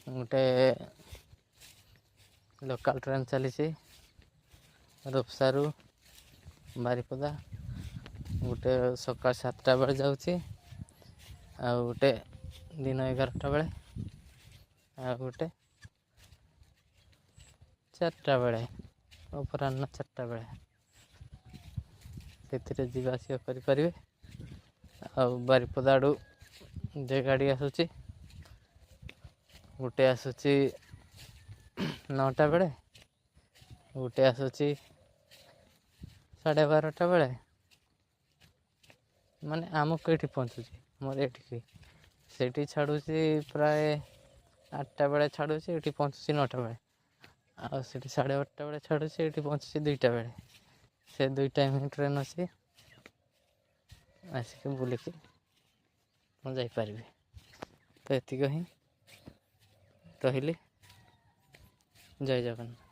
ଗୋଟେ local train ଚାଲିଛି ରୂପସାରୁ ବାରିପଦା, ଗୋଟେ ସକାଳ 7ଟା ବେଳେ ଯାଉଛି, ଆଉ ଗୋଟେ ଦିନ 11ଟା ବେଳେ, ଆଉ ଗୋଟେ 4ଟା ବେଳେ, ଅପରାହ୍ନ 4ଟା ବେଳେ। ସେଥିରେ ଯିବା ଆସିବା କରିପାରିବେ। ଆଉ ବାରିପଦା ଆଡ଼ୁ ଯେ ଗାଡ଼ି ଆସୁଛି, ଗୋଟେ ଆସୁଛି 9ଟା ବେଳେ, ଗୋଟେ ଆସୁଛି 12:30 ବେଳେ। ମାନେ ଆମକୁ ଏଇଠି ପହଞ୍ଚୁଛି, ଆମର ଏଠିକି ସେଇଠି ଛାଡ଼ୁଛି ପ୍ରାୟ 8ଟା ବେଳେ ଛାଡ଼ୁଛି, ଏଠି ପହଞ୍ଚୁଛି 9ଟା ବେଳେ। ଆଉ ସେଠି 12:30 ବେଳେ ଛାଡ଼ୁଛି, ଏଠି ପହଞ୍ଚୁଛି 2ଟା ବେଳେ। ସେ ଦୁଇ ଟାଇମ୍ ଟ୍ରେନ୍ ଅଛି, ଆସିକି ବୁଲିକି ମୁଁ ଯାଇପାରିବି। ତ ଏତିକି ହିଁ ରହିଲି। ଜୟ ଜଗନ୍ନାଥ।